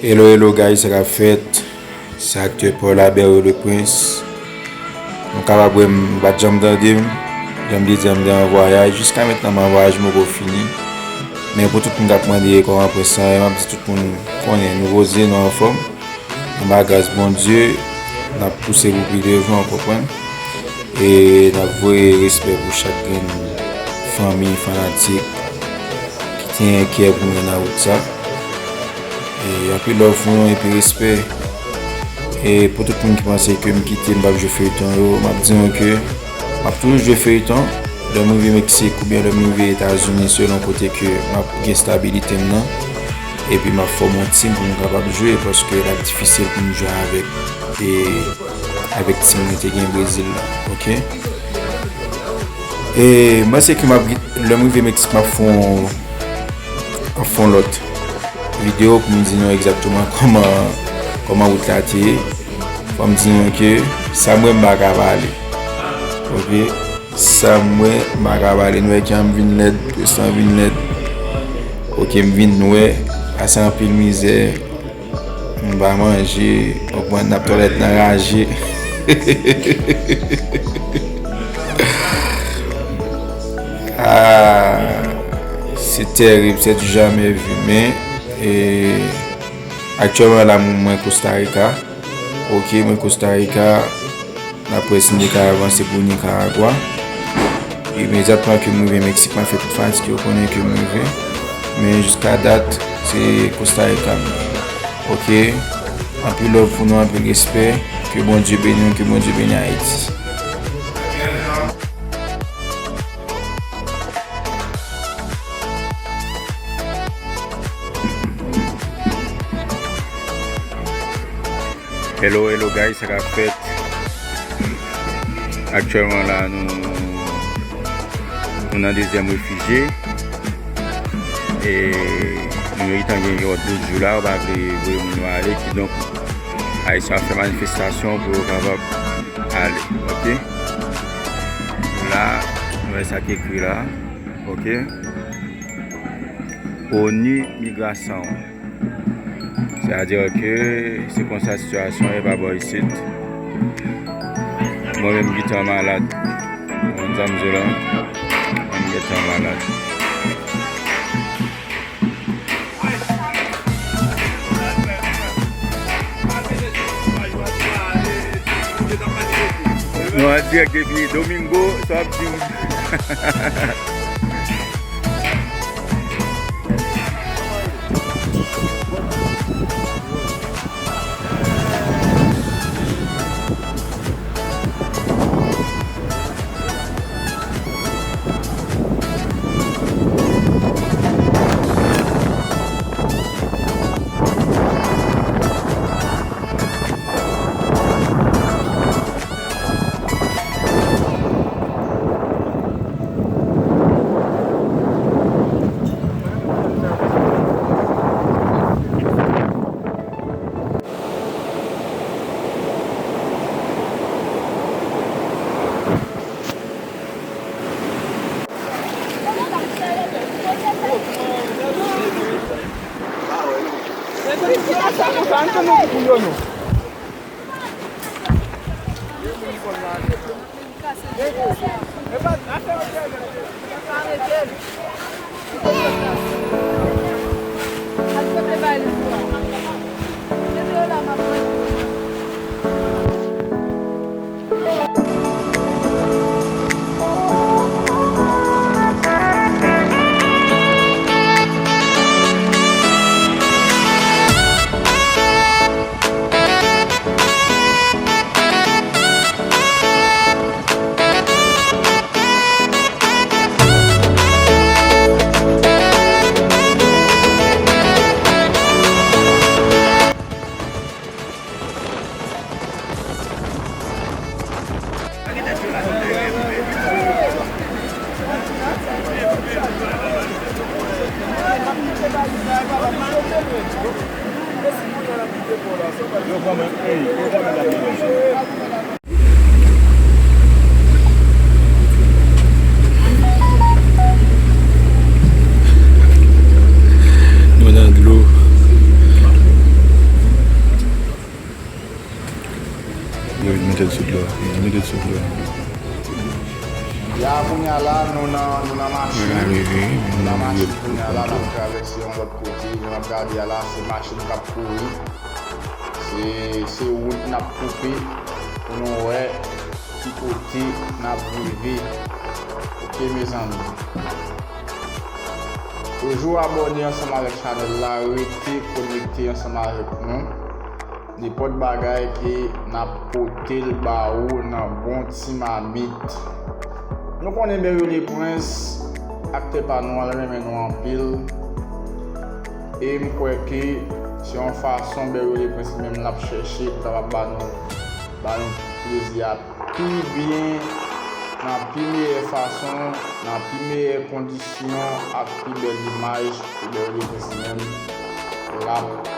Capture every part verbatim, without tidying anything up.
Hello, hello, guys, sa k ap fèt? Se aktè Paul Albert, le Prince. Nou kapab wè m pa t janm tande m, jan m te di a, m te an vwayaj. Jiska mentnan, m an vwayaj, m poko fini. Men pou tout moun k ap mande kòman Prince lan ye, m ap di tout moun konnen nou poze, nou anfòm. Anba gras Bondye, n ap pouse pou pi devan, w konprann? E n ap voye respè pou chak grenn fanmi, fanatik ki te gen kè pou mwen nan wout sa. E anpil love pou nou epi respè. E pou tout moun ki panse ke m kite, m p ap jwe feyton yo, m ap di nou ke m ap toujou jwe feyton. Lè m rive Meksik oubyen lè m rive Etazini, selon kote ke m ap gen stabilite m nan, epi m ap fòme yon team pou m kapab jwe, paske l ap difisil pou m jwe avèk, e, avèk team mwen te gen Brezil la, oke? E m panse ke m ap, lè m rive Meksik, m ap fè yon, m ap fè yon lòt videyo pou m di nou egzakteman kòman, kòman wout la te ye. Fò m di nou ke sa m wè m pa ka pale. Oke? Sa m wè m pa ka pale. Nou wè jan m vin lèd, Prince lan vin lèd. Oke, m vin nwè. Pase anpil mizè. M pa manje. Ou konprann, n ap tòlèt nan raje. Ah, c'est terrible, c'est du jamais vu. Men, e, aktyèlman la, mwen Costa Rica. Oke, mwen Costa Rica. N ap wè si nou ka avanse pou Nicaragua. Imedyatman ke m rive Meksik, m ap fè tout fanatik yo konnen ke m rive. Men jiska dat, se Costa Rica m ye. Oke? Anpil love pou nou, anpil respè. Ke Bondye beni nou, ke Bondye beni Ayiti. Hello, hello guys, sa k ap fèt? Aktyèlman la, nou, nou nan dezyèm refijye. E nou gentan gen yon douz jou la, yo pa vle voye moun yo ale. Kidonk, Ayisyen ap fè manifestasyon pou yo kapab ale, oke? La, nou wè sa k ekri la, oke? ONU Migrasyon. Sètadi ke se konsa sitiyasyon ye pa bò isit. Mwen menm gentan malad. Mwen zanm zo la, mwen gentan malad. Nou an dirèk depi Domingo, sa w ap di m? Nou nan dlo. La, nou nan, nou nan machin. Nou nan rive, nou nan machin kounye a la, n ap travèse yon lòt kote. Jan n ap gade a la, se machin k ap kouri. Se, se wout n ap koupe pou nou wè ki kote n ap rive. Oke, mezanmi. Toujou abòne ansanm avèk chanèl la, rete konekte ansanm avèk nou. Nenpòt bagay ke n ap pote l ba ou nan bon ti mamit. Nou konnen Berry le Prince, aktè pa nou an, l renmen nou anpil. E m kwè ke se yon fason Berry le Prince li menm l ap chèche pou l kapab ba nou, ba nou plezi a pi byen, nan pi meyè fason, nan pi meyè kondisyon ak pi bèl imaj ke Berry le Prince li menm l ap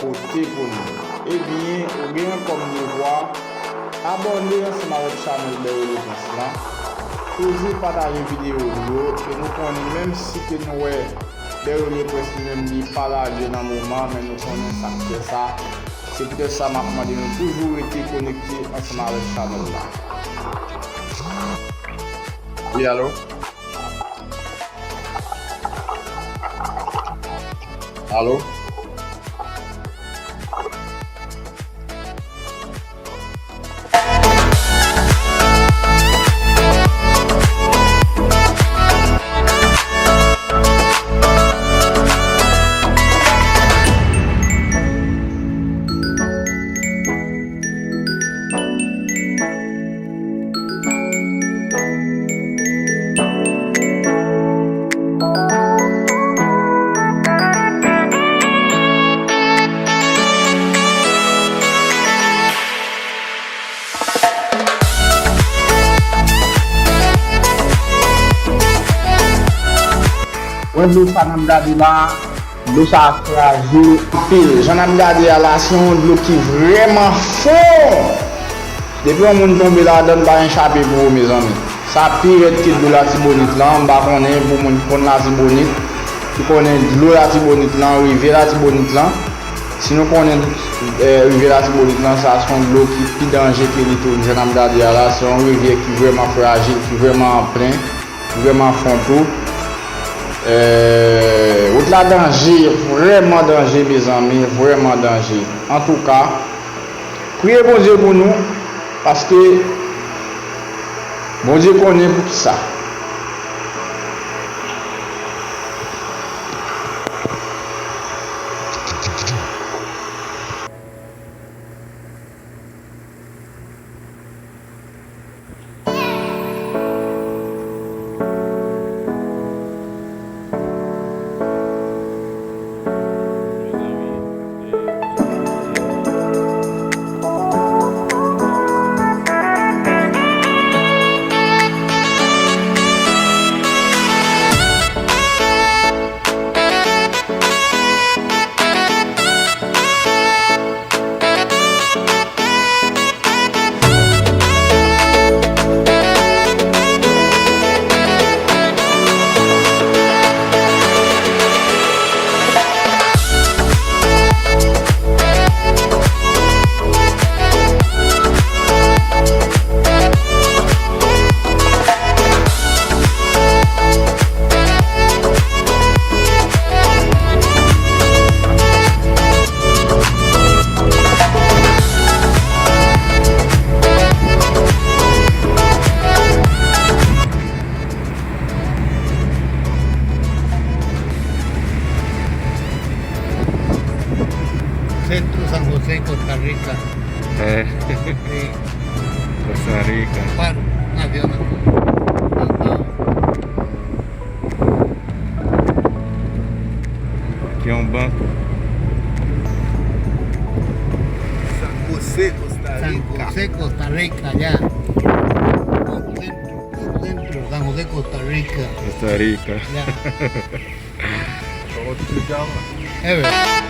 pote pou nou. Ebyen, ou gen kòm devwa abòne ansanm avèk chanèl Berry le Prince lan. Toujou pataje videyo nou yo, e nou konnen menm si ke nou wè Berry le Prince li menm li pa lage nan moman, men nou konnen sa k fè sa. Se poutèt sa m ap mande nou toujou rete konekte ansanm avèk chanèl la. Wi, alo? Alo? Wè dlo sa n ap gade la, dlo sa a fraje anpil. Jan n ap gade a la, se yon dlo ki vrèman fon. Depi yon moun tonbe ladan l, pa gen chape pou ou, mezanmi. Sa pi rèd ke dlo Latibonit lan, m pa konnen pou moun ki konn Latibonit, ki konnen dlo Latibonit lan, rivyè Latibonit lan. Si nou konnen, eh, rivyè Latibonit lan, sa se yon dlo ki pi danje ke Litoral. Jan n ap gade a la, se yon rivyè ki vrèman frajil, ki vrèman an plen, ki vrèman fon tou. Eh, wout la danje, vrèman danje, mezanmi, vrèman danje. Antouka, priye Bondye pou nou, paske Bondye konnen poukisa. Centro San José, Costa Rica. Eh. Sí. Costa Rica. Par, nacional. Ajá. Aquí hay un banco. San José, Costa Rica. San José, Costa Rica, ya. Por dentro, por dentro, San José, Costa Rica. Costa Rica. Ya. Todo explicado. Es verdad.